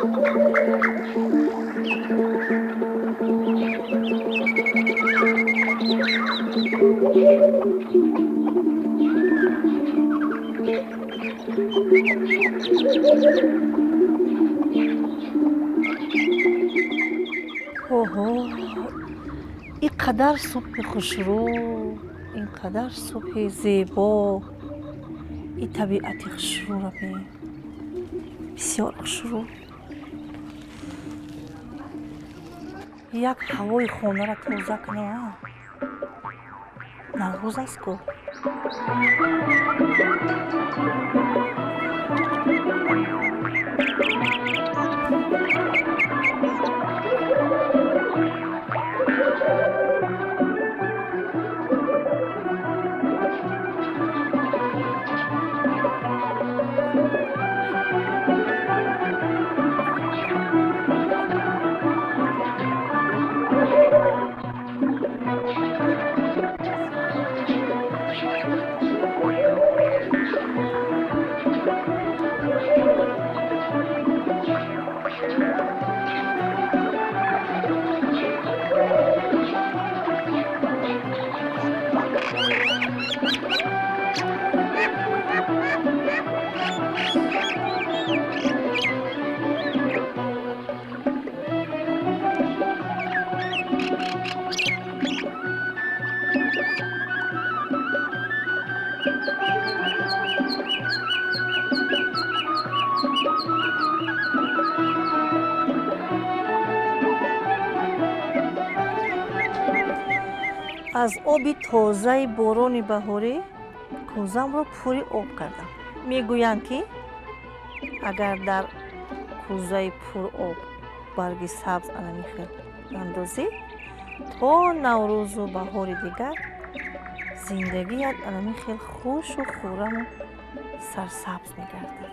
Оҳо, ин қадар субҳи хушрӯ, ин қадар субҳи зебо, ин табиати хушрӯро бин, бисёр хушрӯ. Як ҳавои хонаро тоза кунам. Наврӯз аст ку. Аз оби тозаи борони баҳорӣ кӯзамро пури об кардам. Мегӯянд, ки агар дар кӯзаи пуроб барги сабз анами хел андозӣ, то Наврӯзу баҳори дигар зиндагият анами хел хушу хурраму сарсабз мегардад.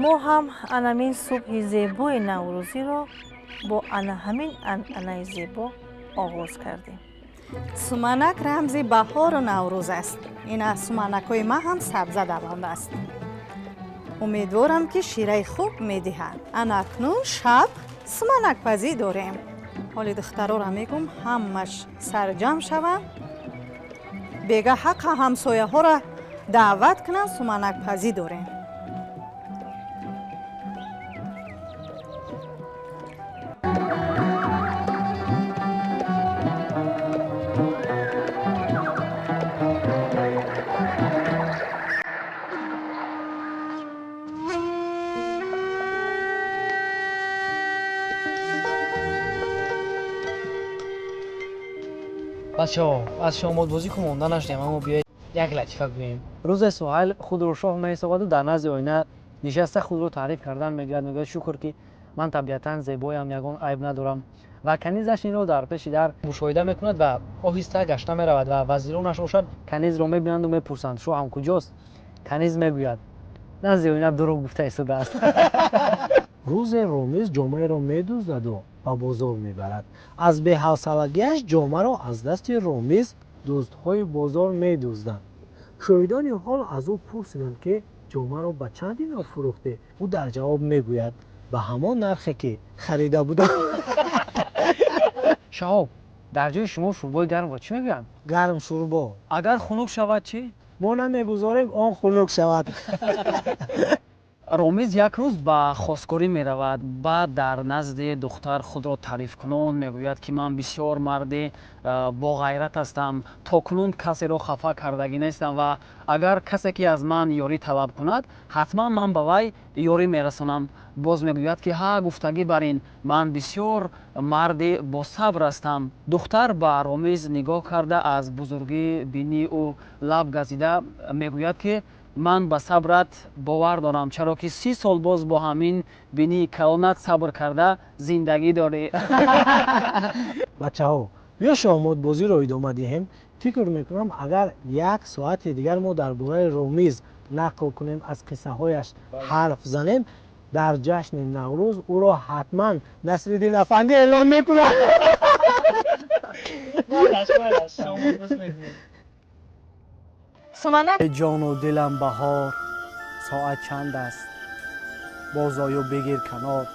Мо ҳам анамин субҳи зебои наврӯзиро бо ана ҳамин анъанаи зебо оғоз кардем. Суманак рамзи баҳору Наврӯз аст. Ина, суманакҳои ман ҳам сабза давондааст. Умедворам, ки шираи хуб медиҳад. Ана акнун шаб суманакпазӣ дорем. Ҳоли духтарора мегӯм, ҳамаш сарҷамъ шаванд, бега ҳаққа ҳамсояҳоро даъват кунанд, суманакпазӣ дорем. Бачаҳо, аз шоҳмотбозӣ ку монда нашудем, аммо биёед, як латифа гӯем. Рӯзе Суҳайл худро шоҳ меҳисобаду дар назди оина нишаста худро таъриф кардан мегӯяд. Мегӯяд: «Шукр, ки ман табиатан зебоям, ягон айб надорам». Ва канизаш инро дар пеши дар мушоҳида мекунад ва оҳиста гашта меравад. Ва вазиронаш бошад, канизро мебинанду мепурсанд: «Шоҳам куҷост?» Каниз мегӯяд: «Назди оина дурӯғ гуфта истодааст». Рӯзе Ромиз ҷомаеро медуздаду ба бозор мебарад. Аз беҳавсалагиаш ҷомаро аз дасти Ромиз дуздҳои бозор медузданд. Шоҳидони ҳол аз ӯ пурсиданд, ки ҷомаро ба чанд динор фурӯхтӣ? Ӯ дар ҷавоб мегӯяд: «Ба ҳамон нархе, ки харида будам». Шаҳоб, дар ҷои шумо шӯрбои гармро чӣ мегӯянд? Гарм шӯрбо. Агар хунук шавад чӣ? Мо намегузорем он хунук шавад. Ромиз як рӯз ба хостгорӣ меравад. Баъд дар назди духтар худро таърифкунон мегӯяд, ки ман бисёр марди боғайрат ҳастам, то кунун касеро хафа кардагӣ нестам ва агар касе ки аз ман ёрӣ талаб кунад, ҳатман ман ба вай ёрӣ мерасонам. Боз мегӯяд, ки ҳа, гуфтагӣ бар ин, ман бисёр марди босабр ҳастам. Духтар ба Ромиз нигоҳ карда, аз бузургии бинии ӯ лаб газида мегӯяд, ки ман ба сабрат бовар дорам, чаро ки 30 сол боз бо ҳамин бинии калонат сабр карда зиндагӣ дорӣ. Бачаҳо, биё, шоҳмотбозиро идома диҳем. Фикр мекунам, агар як соати дигар мо дар бораи Ромиз нақл кунем, аз қиссаҳояш ҳарф занем, дар ҷашни Наврӯз ӯро ҳатман Насриддин афандӣ эълон мекунад. Суманак. Ҷону дилам баҳор, Соат чанд аст? Бозою бигир канор,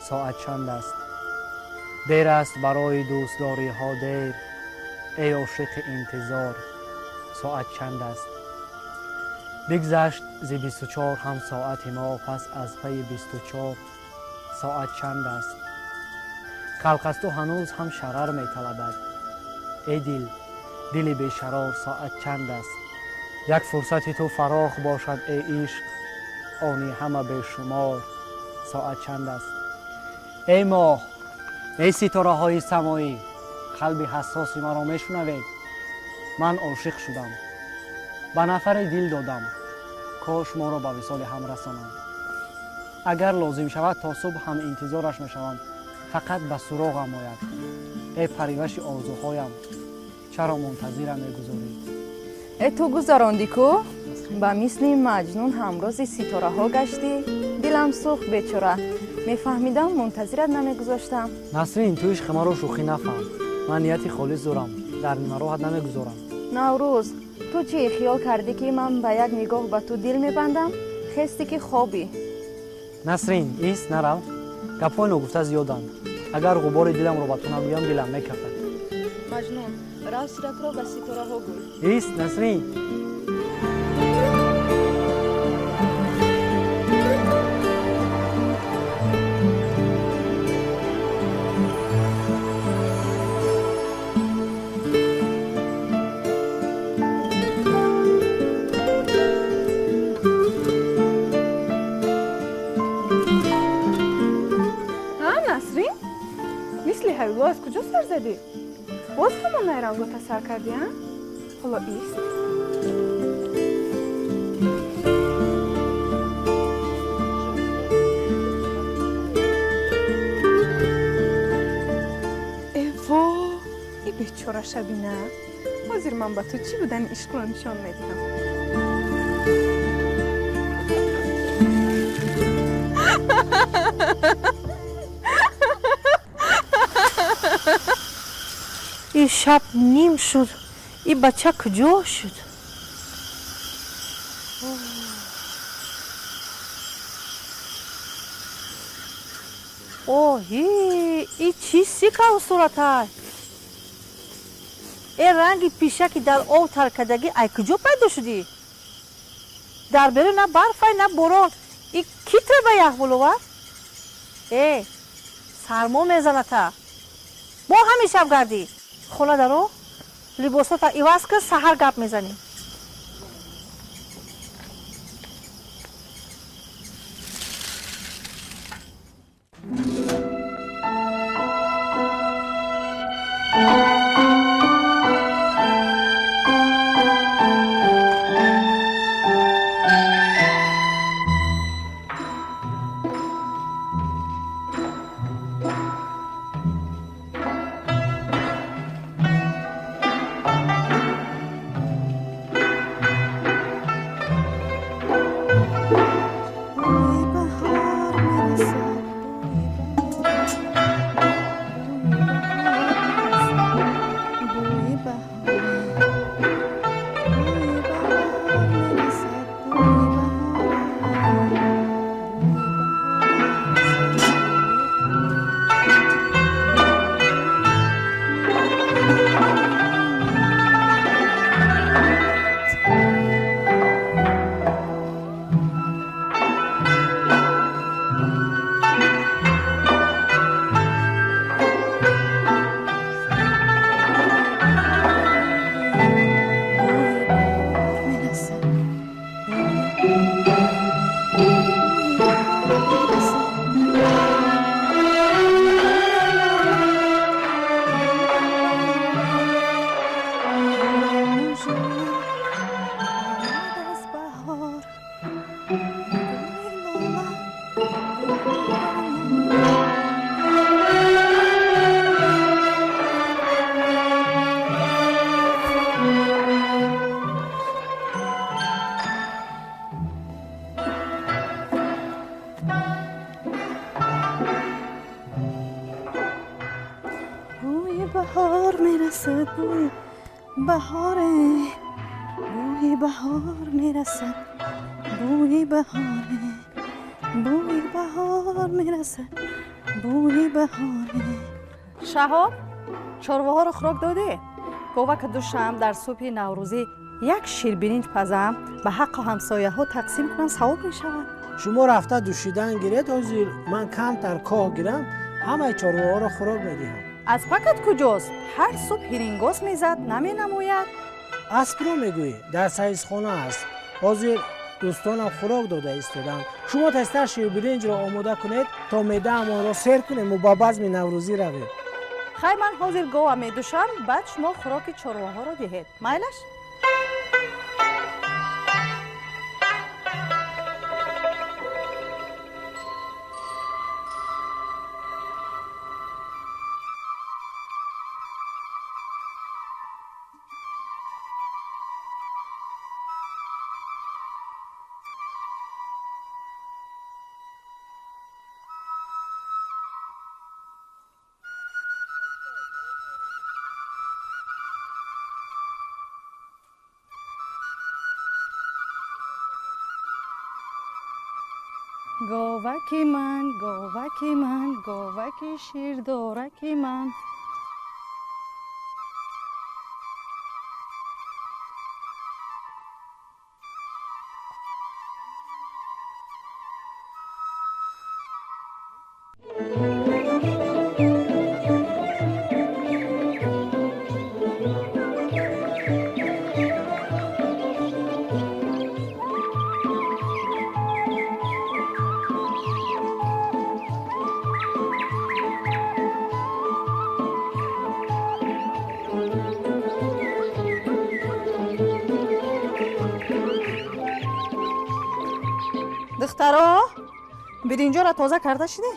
соат чанд аст? Дер аст барои дӯстдориҳо дер, эй ошиқи интизор, соат чанд аст? Бигзашт зи 24 ҳам соати мо, пас аз пайи 24, соат чанд аст? Халқ аз ту ҳанӯз ҳам шарар металабад, эй дил, дили бешарор, соат чанд аст? Як фурсати ту фарох бошад, эй ишқ, они ҳама бешумор, соат чанд аст? Эй моҳ, эй ситораҳои самоӣ, қалби ҳассоси маро мешунавед? Ман ошиқ шудам, ба нафаре дил додам, кош моро ба висоли ҳам расонанд. Агар лозим шавад, то субҳ ҳам интизораш мешавам, фақат ба суроғам ояд. Эй париваши орзуҳоям, чаро мунтазирам мегузорӣ? Э, ту гузарондӣ ку, ба мисли Маҷнун ҳамрози ситораҳо гаштӣ. Дилам сӯхт, бечора. Мефаҳмидам, мунтазират намегузоштам. Насрин, ту ишқи маро шӯхӣ нафаҳм. Ман нияти холис дорам, дар нимароҳат намегузорам. Наврӯз, ту чӣ хиёл кардӣ, ки ман ба як нигоҳ ба ту дил мебандам? Хестӣ, ки хобӣ. Насрин, ист, нарав. Гапҳои ногуфта зиёданд. Агар ғубори диламро ба ту нагӯям, дилам мекафад. Маҷнун, рав, сиратро ба ситораҳо гӯй. Ист, Насрин. Ҳа, Насрин, мисли ҳайвло аз куҷо сар задӣ? Боз ҳамон найрангота сар кардӣ, а? Ҳоло ист. Эво, и бечора Шабина! Ҳозир ман ба ту чӣ будани ишқро нишон медиҳам. И шаб ним шуд, и бача куҷо шуд? Оҳи, и чӣ сикав суратай? Э, ранги пишаки дар об тар кардагӣ ай куҷо пайдо шудӣ? Дар берун на барфай, на борон, и кӣ тра ба ях буловард? Э, сармо мезаната. Бо ҳамин шаб гардӣ. Хона даро, либосота иваз кар, саҳар гап мезанем. Бӯи баҳор мерасад, бӯи баҳор, бӯи баҳор мерасад, бӯи баҳор, бӯи бӯи баҳор мерасад, бӯи баҳор мерасад. Омад аз баҳор гули лола, гули лола. Бӯи баҳор мерасад, бӯи баҳоре. Бӯи баҳор мерасад, бӯи баҳоре, бӯи баҳор мерасад, бӯи баҳоре. Шаҳоб, чорвоҳоро хӯрок додӣ? Говака душам, дар субҳи наврӯзӣ як ширбиринҷ пазам, ба ҳаққу ҳамсояҳо тақсим кунам, савоб мешавад. Шумо рафта душидан гиред, ҳозир ман камтар коҳ гирам, ҳамаи чорвоҳоро хӯрок медиҳам. Аспакат куҷост? Ҳар субҳ ҳирингос мезад, наменамояд. Аспро мегӯӣ? Дар саисхона аст. Ҳозир дӯстонам хӯрок дода истоданд. Шумо тезтар ширбиринҷро омода кунед, то меъдаамонро сер кунему ба базми наврӯзӣ равем. Хай, ман ҳозир гова медушам, баъд шумо хӯроки чорвоҳоро диҳед, майлаш? Говаки ман, говаки ман, говаки ширдораки ман. Духтаро, биринҷоро тоза карда шиде?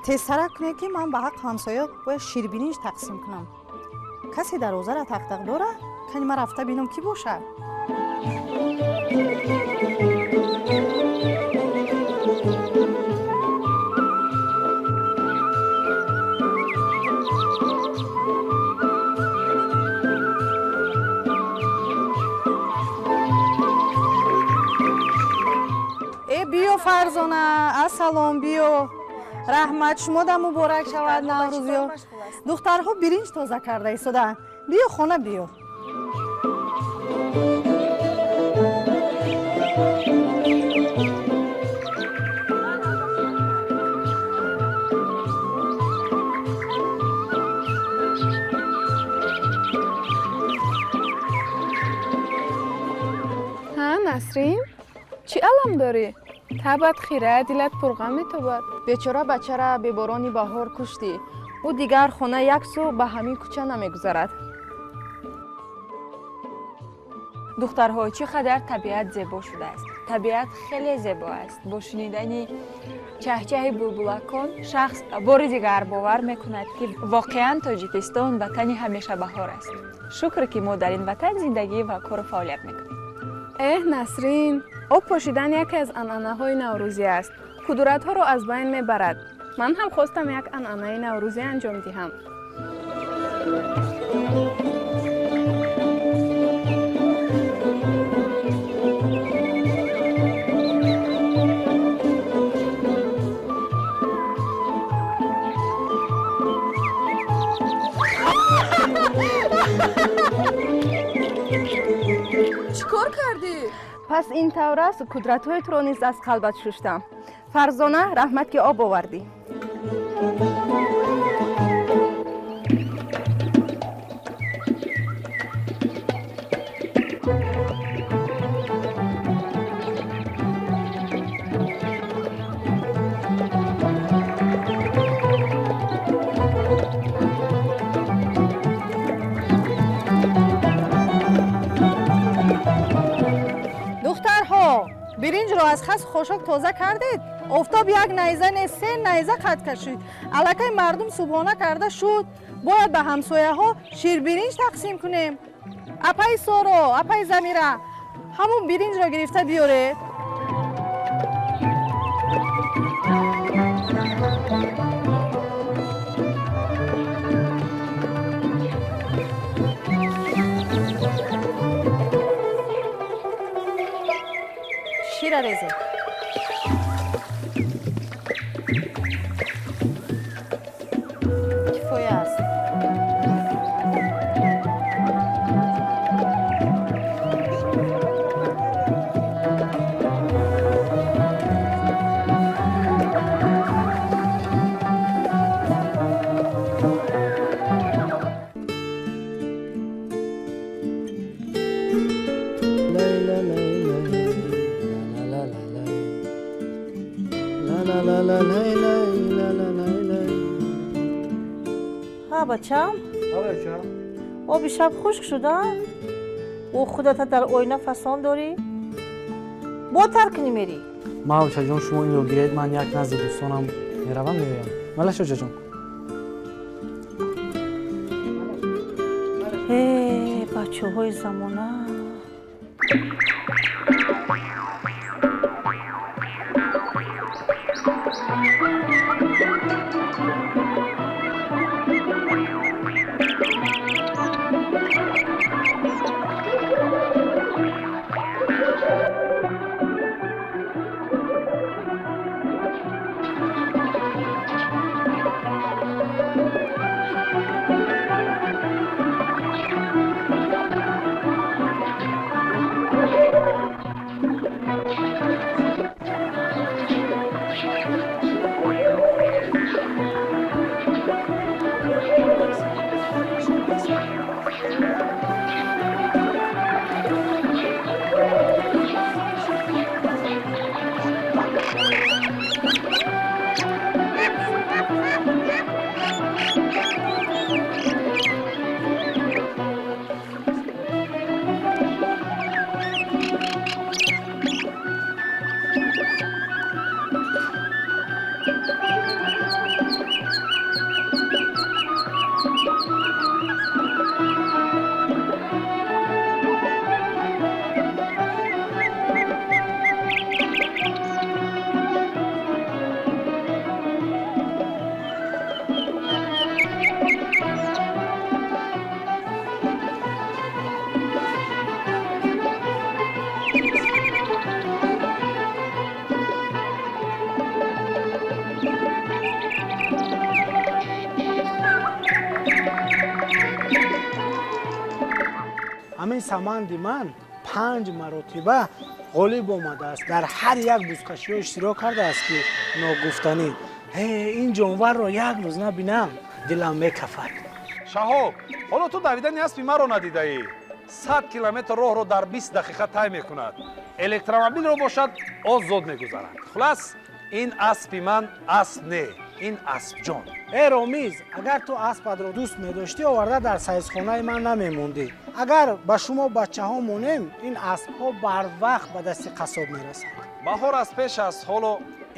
Тезтарак кунед, ки ман ба ҳаққи ҳамсоя бояд ширбиринҷ тақсим кунам. Касе дарвозаро тақтақ дора? Кани ман рафта бинам, кӣ бошад. Э, биё, Фарзона, ассалом, биё. Раҳмат, шумода муборак шавад наврӯзиё. Духтарҳо биринҷ тоза карда истодаанд. Биё, хона биё. Ҳа, Насрин, чӣ алам дорӣ? Табат хира, дилат пурғам метобад. Бечора бачара беборони баҳор куштӣ. Ӯ дигар хона як сӯ ба ҳамин кӯча намегузарад. Духтарҳо, чӣ қадар табиат зебо шудааст! Табиат хеле зебо аст. Бо шунидани чаҳчаҳи булбулакон шахс бори дигар бовар мекунад, ки воқеан Тоҷикистон ватани ҳамешабаҳор аст. Шукр, ки мо дар ин ватан зиндагӣ ва кору фаъолият мекунем. Эҳ, Насрин, об пошидан яке аз анъанаҳои наврӯзӣ аст, кудуратҳоро аз байн мебарад. Ман ҳам хостам як анъанаи наврӯзӣ анҷом диҳам. Чӣ кор кардӣ? Пас ин тавр аст, кудратҳои туро низ аз қалбат шуштам. Фарзона, раҳмат, ки об овардӣ. Духтарҳо, биринҷро аз хасу хошок тоза кардед? Офтоб як найза не, се найза қад кашид. Аллакай мардум субҳона карда шуд. Бояд ба ҳамсояҳо ширбиринҷ тақсим кунем. Апаи Соро, апаи Замира, ҳамун биринҷро гирифта биёред. Шира резем. Кифоя аст. Ҳа, бачам, оби шаб хушк шуда, ӯ худата дар оина фасон дорӣ, бо тар кунӣ мерӣ. Ма, очаҷон, шумо инро гиред, ман як назди дӯстонам меравам, меоям. Малаш, очаҷон. Э, бачаҳои замона. Ҳамин саманди ман панҷ маротиба ғолиб омадааст, дар ҳар як бузкашиҳо иштирок кардааст, ки ногуфтанӣ. Ин ҷонварро як рӯз набинам, дилам мекафад. Шаҳоб, ҳоло ту давидани аспи маро надидаӣ. 100 километр роҳро дар 20 дақиқа тай мекунад, электромобилро бошад озод мегузарад. Хулас, ин аспи ман асп не, ин аспҷон. Э, Ромиз, агар ту аспатро дӯст медоштӣ, оварда дар сайзхонаи ман намемондӣ. Агар ба шумо бачаҳо монем, ин аспҳо барвақт ба дасти қассоб мерасанд. Баҳор аз пеш аст. Ҳоло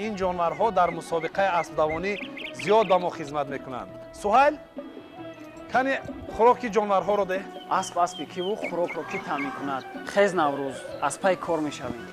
ин ҷонварҳо дар мусобиқаи аспдавонӣ зиёд ба мо хизмат мекунанд. Суҳайл, кани хӯроки ҷонварҳоро деҳ. Асп аспи киву хӯрокро кӣ таъмин кунад? Хез, Наврӯз, аз пай кор мешавем.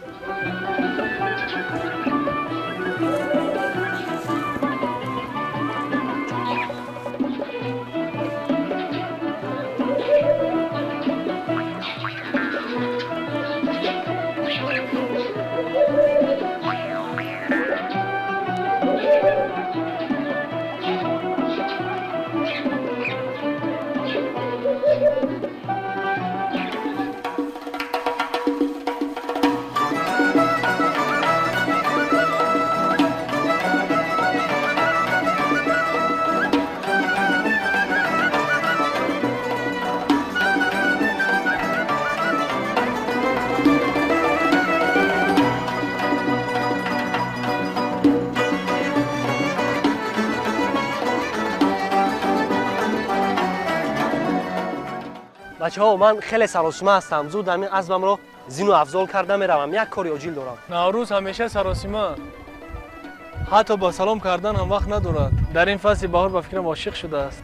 Бачаҳо, ман хеле саросима ҳастам. Зуд ҳамин азмамро зину афзол карда меравам, як кори оҷил дорам. Наврӯз ҳамеша саросима, ҳатто ба салом кардан ҳам вақт надорад. Дар ин фасли баҳор ба фикрам ошиқ шудааст.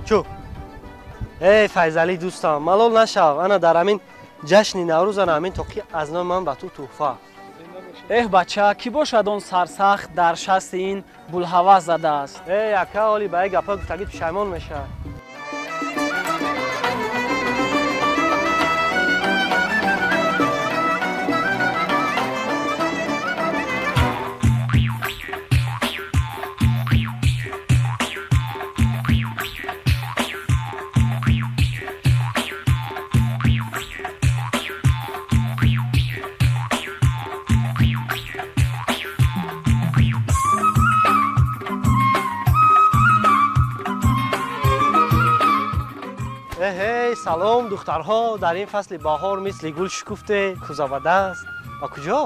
Чӯ, эй Файзалӣ, дӯстам, малол нашав. Ана дар ҳамин ҷашни Наврӯз, ана ҳамин тоқӣ аз номи ман ба ту тӯҳфа. Эҳ, бача, кӣ бошад он сарсахт дар шасти ин булҳавас задааст? Эй ака, оли ба як гапҳои гуфтагӣ пушаймон мешавад. Салом, духтарҳо, дар ин фасли баҳор мисли гул шукуфте, кӯза ба даст. Ба куҷо?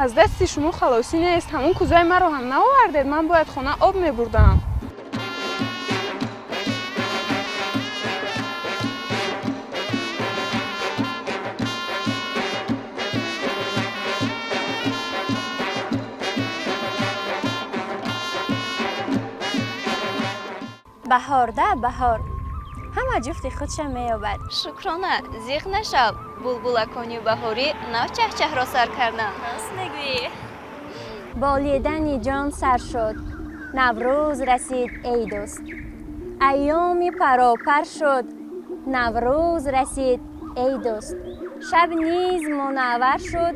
Аз дасти шумо халосӣ нест. Ҳамон кӯзаи маро ҳам наовардед. Ман бояд хона об мебурдам. Баҳорда баҳор ҳама ҷуфти худша меёбад. Шукрона, зиқ нашав, булбулакони баҳорӣ нав чаҳчаҳро сар карданд. Рост мегӯӣ. Болидани ҷон сар шуд, Наврӯз расид, эй дӯст. Айёми паропар шуд, Наврӯз расид, эй дӯст. Шаб низ мунаввар шуд,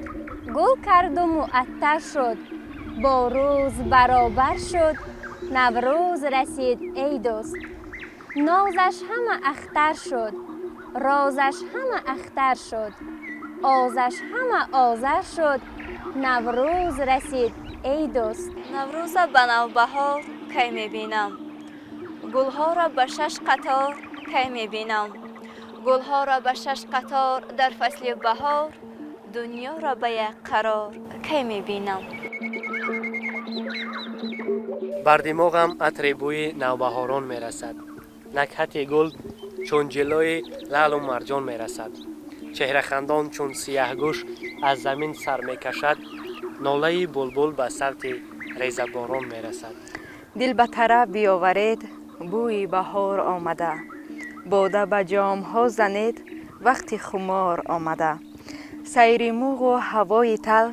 гул карду муаттар шуд, бо рӯз баробар шуд, Наврӯз расид, эй дӯст. Нозаш ҳама ахтар шуд, розаш ҳама ахтар шуд, озаш ҳама озар шуд, Наврӯз расид, эй дӯст. Наврӯза ба навбаҳор кай мебинам, гулҳоро ба шаш қатор кай мебинам, гулҳоро ба шаш қатор дар фасли баҳор, дунёро ба як қарор кай мебинам. Бар димоғам атри бӯи навбаҳорон мерасад, накҳати гул чун ҷилои лаълу марҷон мерасад, чеҳрахандон чун сияҳгӯш аз замин сар мекашад, нолаи булбул ба савти резаборон мерасад. Дил ба тараб биёваред, бӯи баҳор омада, бода ба ҷомҳо занед, вақти хумор омада. Сайри муғу ҳавои тал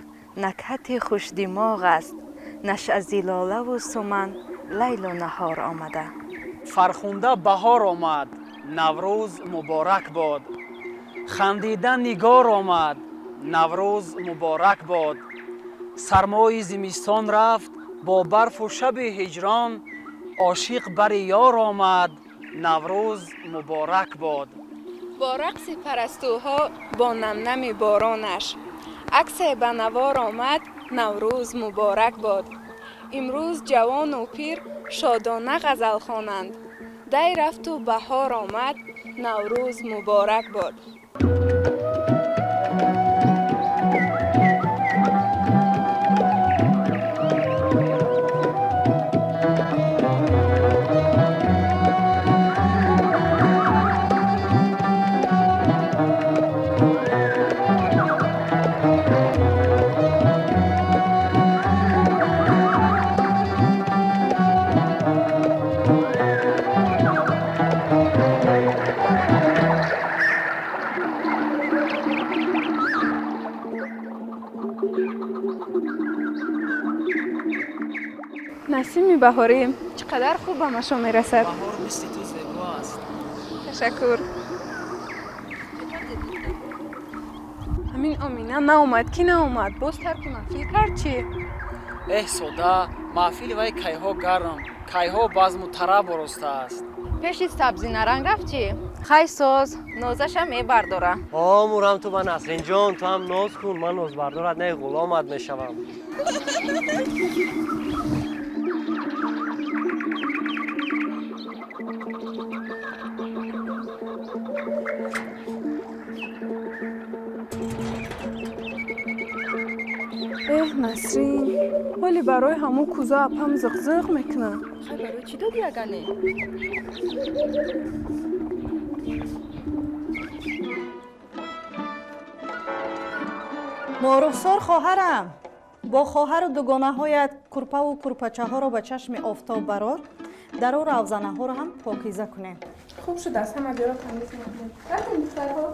накҳати хушдимоғ аст, нашъази лолаву суман лайлу наҳор омада. Фархунда баҳор омад, Наврӯз муборак бод. Хандида нигор омад, Наврӯз муборак бод. Сармои зимистон рафт бо барфу шаби ҳиҷрон, ошиқ бари ёр омад, Наврӯз муборак бод. Бо рақси парастуҳо, бо намнами боронаш аксе ба навор омад, Наврӯз муборак бод. Имрӯз ҷавону пир шодона ғазал хонанд, дай рафту баҳор омад, Наврӯз муборак бод. Насими баҳорӣ чӣ қадар хуб ба машо мерасад. Баҳор мисли ту зебо аст. Ташаккур. Ҳамин Омина наомад, ки наомад, боз тарки маҳфил кард чӣ? Эҳ, сода, маҳфили вай кайҳо гарм, кайҳо базму тараб оростааст. Пеши сабзинаранг рафт чӣ? Хай соз, нозаша мебардора. О, мурам ту ба Насринҷон, ту ҳам ноз кун, ман нозбардорат не, ғуломат мешавам. Насрин, ҳоли барои ҳамун кӯза апам зиқ-зиқ мекунад. Хай, барои чӣ додӣ агане? Морухсор, хоҳарам, бо хоҳару дугонаҳоят курпаву курпачаҳоро ба чашми офтоб барор, дару равзанаҳоро ҳам покиза кунем. Хуб шудааст, ҳама ҷоро тамиз мекунем. Рафтем, духтарҳо.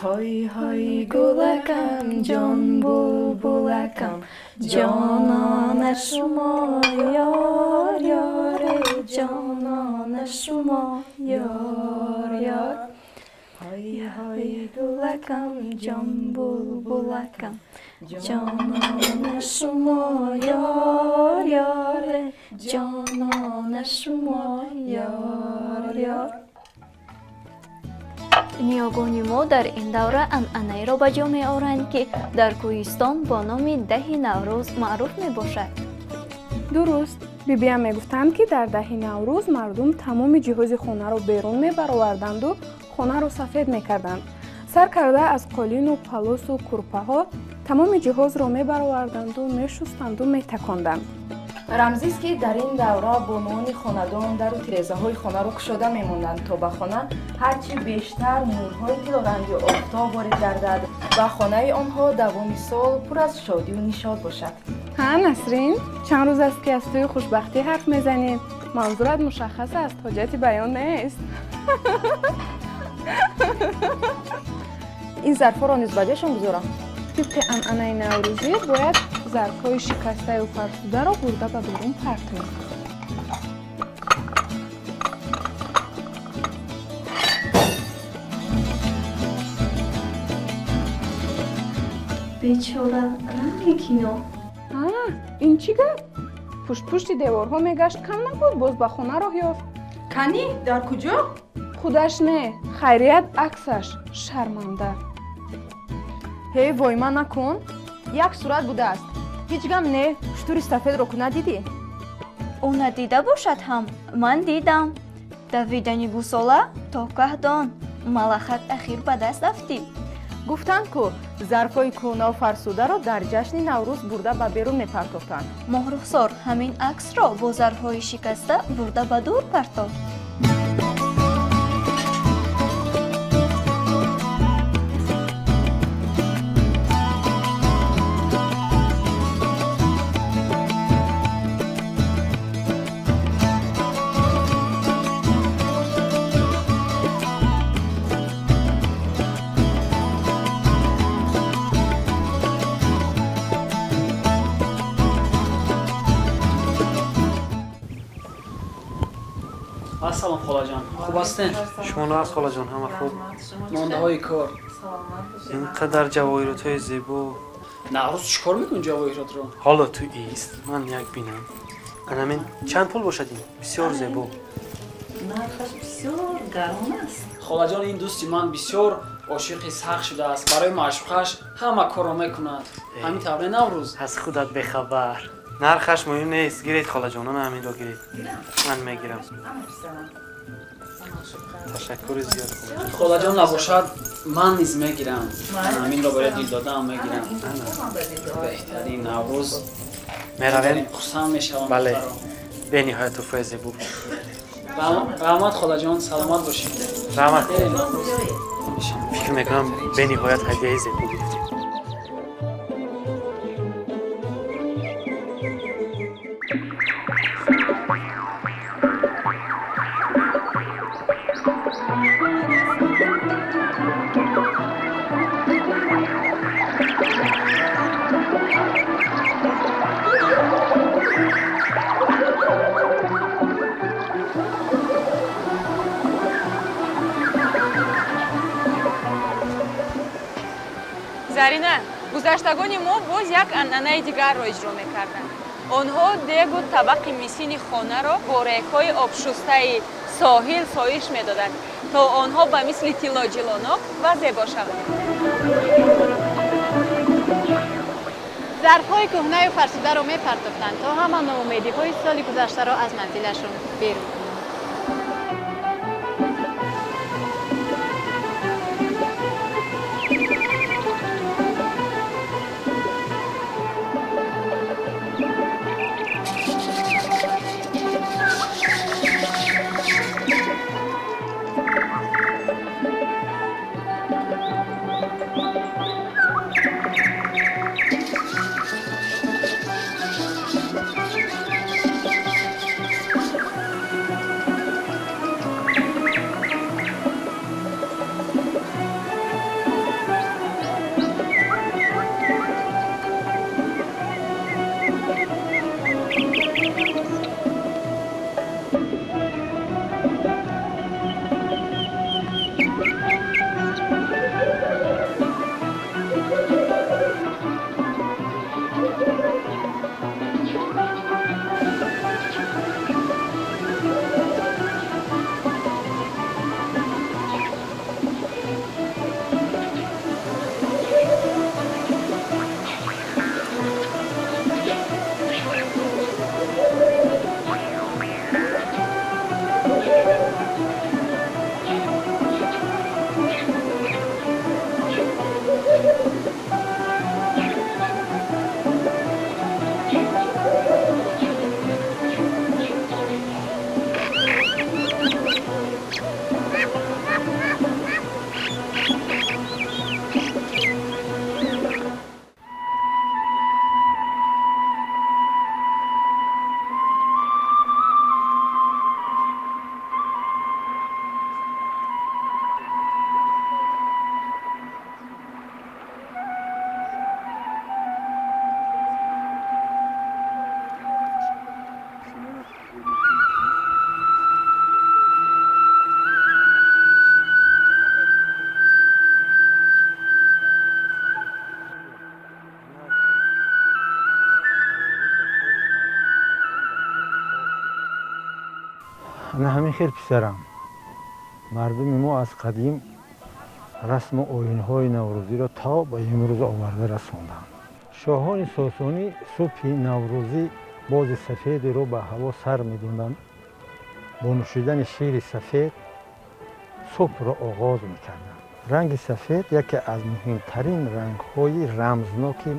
Ҳой, ҳой, гулакам, ҷон булбулакам, ҷонона шумо, ёр, ёре, ҷонона шумо, ёр, ёр. Ҳой, ҳой, гулакам, ҷон булбулакам, ҷонона шумо, ёр, ёре, ҷонона шумо, ёр, ёр. Ниёгони мо дар ин давра анъанаеро ба ҷо меоранд, ки дар кӯҳистон бо номи даҳи Наврӯз маъруф мебошад. Дуруст, бибиям мегуфтанд, ки дар даҳи Наврӯз мардум тамоми ҷиҳози хонаро берун мебароварданду хонаро сафед мекарданд. Сар карда аз қолину палосу курпаҳо, тамоми ҷиҳозро мебароварданду мешустанду метаконданд. Рамзист, ки дар ин давра бонуони хонадон дару тирезаҳои хонаро кушода мемонданд, то ба хона ҳарчи бештар нурҳои тилоранги офтоб ворид гардад ва хонаи онҳо давоми сол пур аз шодию нишод бошад. Ҳа, Насрин, чанд рӯз аст, ки аз тӯи хушбахтӣ ҳарф мезанем. Манзурат мушаххас аст, ҳоҷати баён нест. Ин зарфҳоро низ ба ҷойшон гузорам? Тибқи анъанаи наврӯзӣ бояд зарфҳои шикастаю фарсударо бурда ба берун партоем. Бечора, ранги кино. А, ин чӣ гап? Пуштпушти деворҳо мегашт, кам набуд, боз ба хона роҳ ёфт. Канӣ, дар куҷо? Худаш не, хайрият, аксаш, шарманда. Ҳей, войма накун, як сурат будааст, ҳеҷ гам не. Шутури сафедро ку надидӣ? Ӯ надида бошад ҳам, ман дидам. Давидани гусола то каҳдон, малахак ахир ба даст афтид. Гуфтанд ку, зарфҳои кӯҳнаву фарсударо дар ҷашни Наврӯз бурда ба берун мепартофтанд. Моҳрухсор, ҳамин аксро бо зарфҳои шикаста бурда ба дур партофт. Холаҷон, хуб ҳастен? Шумо нағз, холаҷон, ҳама хуб? Мондаҳои кор? Ин қадар ҷавоҳиротҳои зебо. Наврӯз, чӣ кор мекунӣ ҷавоҳиротро? Ҳоло ту ист, ман як бинам. Анамин чанд пул бошад ин? Бисёр зебо. Нархаш бисёр гарон аст. Холаҷон, ин дӯсти ман бисёр ошиқи сахт шудааст, барои маъшуқаш ҳама корро мекунад. Ҳамин тавре, Наврӯз? Аз худат бехабар. Нархаш муҳим нест, гиред, холаҷон, ана ҳаминро гиред. Ман мегирам. Ташаккури зиёд. Холаҷон, набошад, ман низ мегирам. Ҳаминро барои дилдодаам мегирам. Беҳтарин, Наврӯз. Меравем. Хурсанд мешавам. Бале, бениҳоят туҳфаи зебо. Раҳмат, холаҷон, саломат бошед. Раҳмат. Фикр мекунам, бениҳоят ҳадияи зебо гирифтем. Зарина, гузаштагони мо боз як анъанаи дигарро иҷро мекарданд. Онҳо дегу табақи мисини хонаро бо регҳои обшустаи соҳил соиш медоданд, то онҳо ба мисли тилло ҷилонок ва зебо шаванд. Зарфҳои кӯҳнаю фарсударо мепартофтанд, то ҳама ноумедиҳои соли гузаштаро аз манзилашон берун кунанд. Ана ҳамин хел, писарам, мардуми мо аз қадим расму оинҳои наврӯзиро то ба имрӯз оварда расонданд. Шоҳони сосонӣ субҳи наврӯзӣ бози сафедеро ба ҳаво сар медоданд, бо нӯшидани шири сафед субҳро оғоз мекарданд. Ранги сафед яке аз муҳимтарин рангҳои рамзноки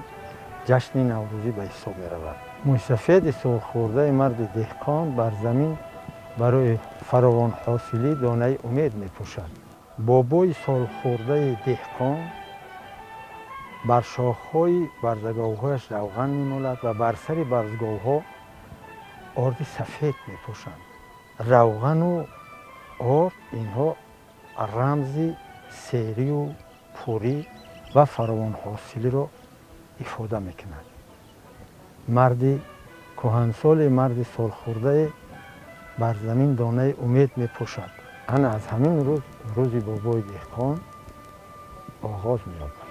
ҷашни наврӯзӣ ба ҳисоб меравад. Мӯйсафеди солхӯрдаи марди деҳқон бар замин барои фаровонҳосилӣ донаи умед мепӯшад. Бобои солхӯрдаи деҳқон бар шохҳои барзаговҳояш равған мемолад ва бар сари барзговҳо орди сафед мепӯшанд. Равғану орд инҳо рамзи серию пурӣ ва фаровонҳосилиро ифода мекунад. Марди кӯҳансоли, марди солхӯрдае Бар замин донаи умед мепошад. Ана аз ҳамин рӯз рӯзи бобои деҳқон оғоз меёбад.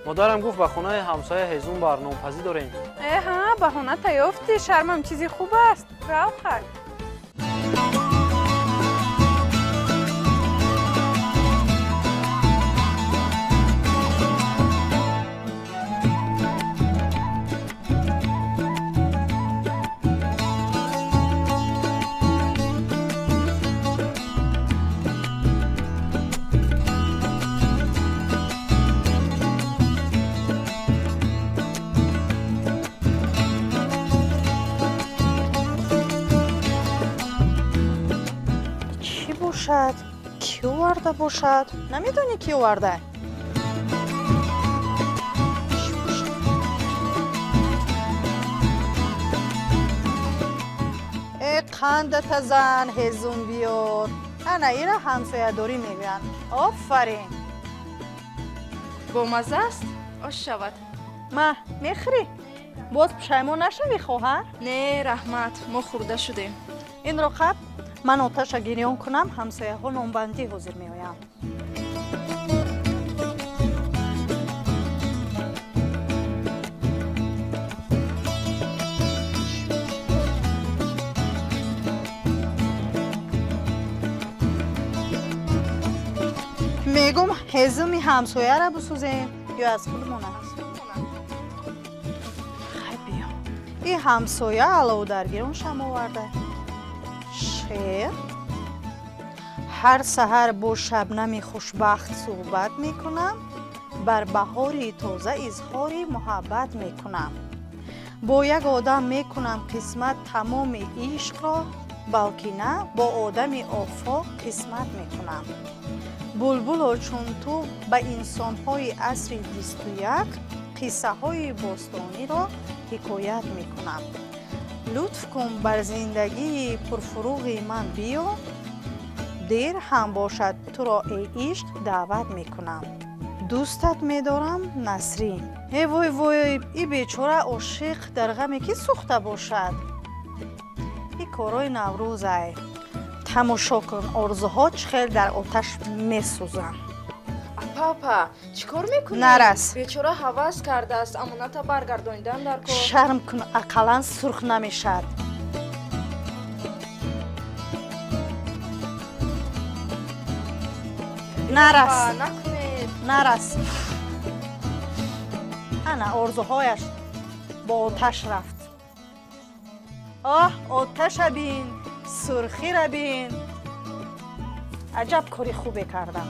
Модарам гуфт ба хонаи ҳамсоя ҳезум бар нонпазӣ дорем. Э ҳа, баҳоната ёфтӣ, шармам чизи хуб аст. Рав хай. Бошад, кӣ оварда бошад? Намедонӣ, кӣ оварда? Э, қандата зан, ҳезум биёр. Ана ира ҳамсоядорӣ мегӯянд. Офарин. Бомазза аст, ош шавад. Ма, мехӯрӣ? Боз пушаймон нашавӣ, хоҳар. Не, раҳмат, мо хӯрда шудем. Инро қаб, ман оташа гирён кунам, ҳамсояҳо нонбандӣ ҳозир меоянд. Мегум, ҳезуми ҳамсояра бисӯзем ё аз худмона? Хай, биё. И ҳамсоя аловдаргирон шам оварда. Шер. Ҳар саҳар бо шабнами хушбахт суҳбат мекунам, бар баҳори тоза изҳори муҳаббат мекунам. Бо як одам мекунам қисмат тамоми ишқро, балки на, бо одами офоқ қисмат мекунам. Булбуло чун ту ба инсонҳои асри 21 қиссаҳои бостониро ҳикоят мекунам. Лутф кун, бар зиндагии пурфуруғи ман биё, дер ҳам бошад, туро эй ишқ даъват мекунам. Дӯстат медорам, Насрин. Э вой, вой, и бечора ошиқ дар ғаме ки сӯхта бошад. И корҳои Наврӯзай. Тамошо кун, орзуҳо чӣ хел дар оташ месӯзанд. Апа, апа, чӣ кор мекунӣ? Нарас. Бечора ҳавас кардааст, амоната баргардонидан дар кор. Шарм кун, ақаллан сурх намешавад. Нарас. Накунед. Нарас. Ана орзуҳояш бо оташ рафт. Оҳ, оташа бин, сурхира бин. Аҷаб кори хубе кардам.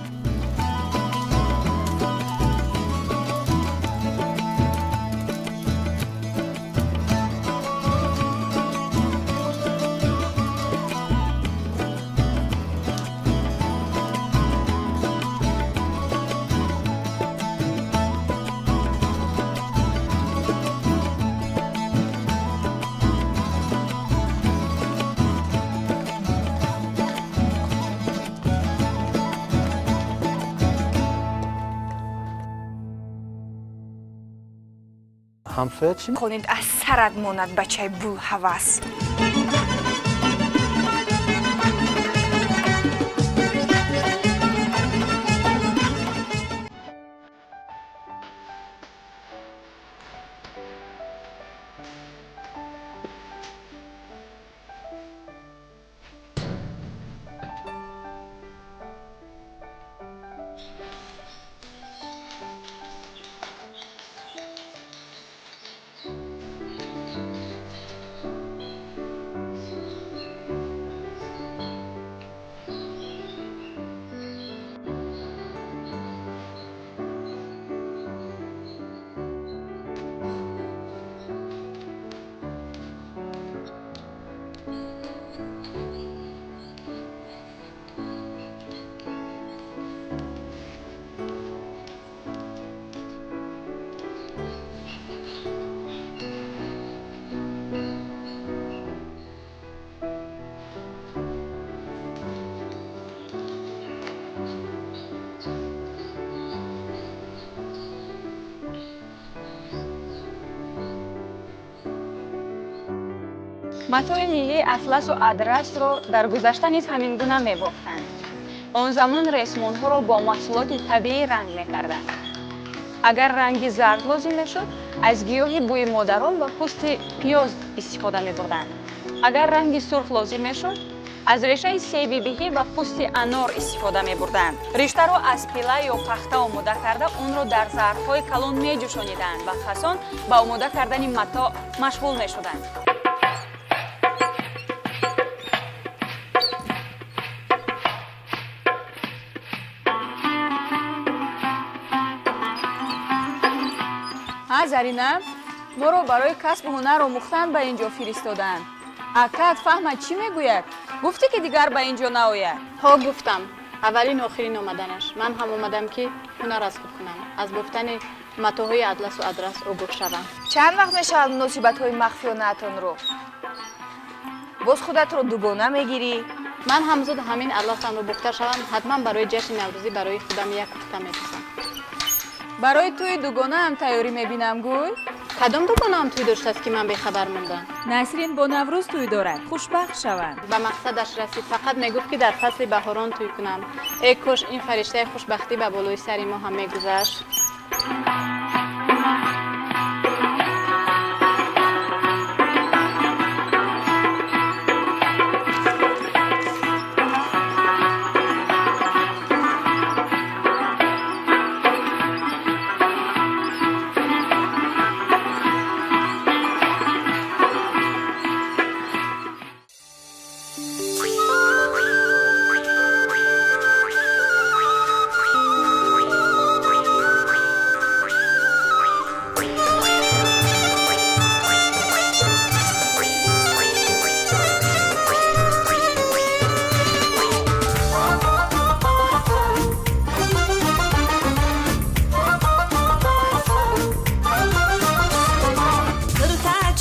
Ҳамсоя чӣ хонед, аз сарат монад, бачаи булҳавас. Матои миллии атласу адрасро дар гузашта низ ҳамин гуна мебофтанд. Он замон ресмонҳоро бо маҳсулоти табиӣ ранг мекарданд. Агар ранги зард лозим мешуд, аз гиёҳи бӯи модарон ва пӯсти пиёз истифода мебурданд. Агар ранги сурх лозим мешуд, аз решаи себи биҳӣ ва пӯсти анор истифода мебурданд. Риштаро аз пила ё пахта омода карда, онро дар зарфҳои калон меҷӯшониданд ва хасон ба омода кардани матоъ машғул мешуданд. Ҳа, Зарина, моро барои касбу ҳунар омӯхтан ба ин ҷо фиристоданд. Акаат фаҳмад, чӣ мегӯяд? Гуфтӣ, ки дигар ба ин ҷо наояд? Ҳо, гуфтам. Аввалину охирин омаданаш. Ман ҳам омадам, ки ҳунар аз худ кунам, аз бофтани матоъҳои атласу адрас огоҳ шавам. Чанд вақт мешавад муносибатҳои махфиёнаатонро? Боз худатро дугона мегирӣ. Ман ҳам зуд ҳамин атласамро бофта шавам, ҳатман барои ҷашни Наврӯзӣ барои худам як курта медӯзам. Барои тӯи дугонаам тайёрӣ мебинам, гӯй. Кадом дугонаам тӯй доштааст, ки ман бехабар мондам? Насрин бо Наврӯз тӯй дорад, хушбахт шаванд. Ба мақсадаш расид. Фақат мегуфт, ки дар фасли баҳорон тӯй кунам. Э кош, ин фариштаи хушбахтӣ ба болои сари мо ҳам мегузашт.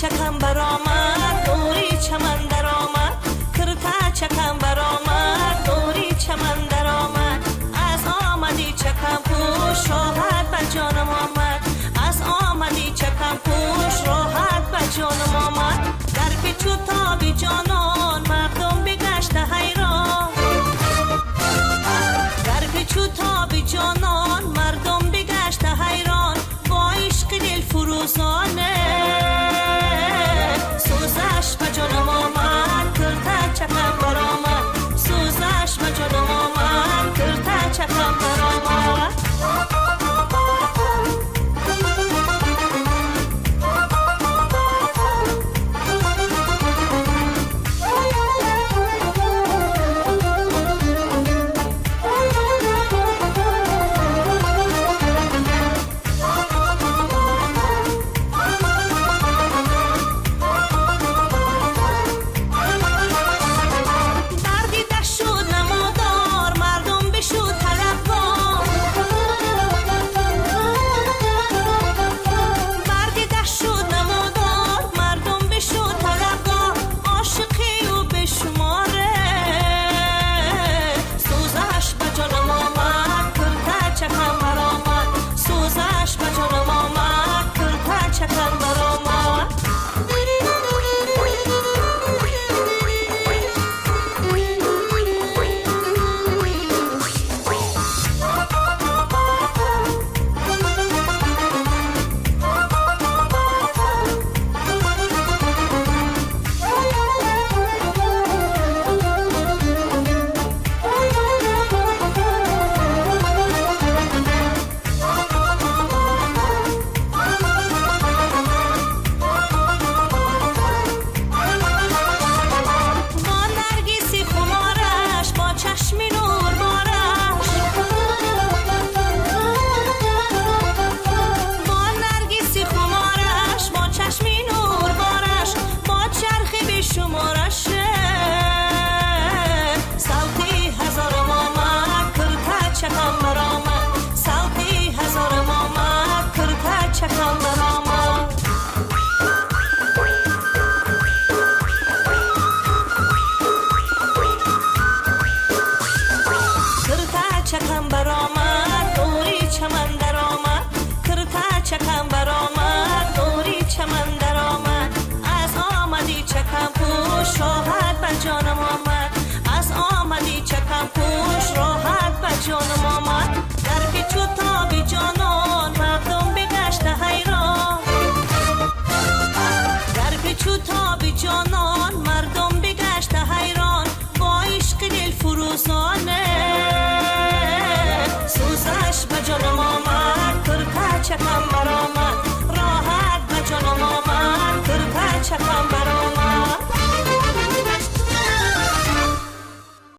Чакам баромад, нури чаман даромад. Киртачакам баромад, нури чаман даромад. Аз омади чакам пӯш, роҳат ба ҷонам омад. Аз омади чакам пӯш, роҳат ба ҷонам омад. Дар печу тоби ҷонон мардум бигашта ҳайрон. Дар печу тоби ҷонон мардум бигашта ҳайрон. Бо ишқи дилфурӯзоне сӯзаш ба ҷонам омад, киртачакам баромад. Сӯзаш ба ҷонам омад, киртачакам баромад. Бардида шуд намудор, мардум бишуд талабгор. Бардида шуд намудор, мардум бишуд талабгор. Ошиқию бешуморе сӯзаш ба ҷонам омад, киртачакам баромад. Сӯзаш ба ҷонам омад, киртачакам баромад. Бо наргиси хумораш, бо чашми нурбораш, бо наргиси хумораш, бо чашми нурбораш, бо чархи бешумораш.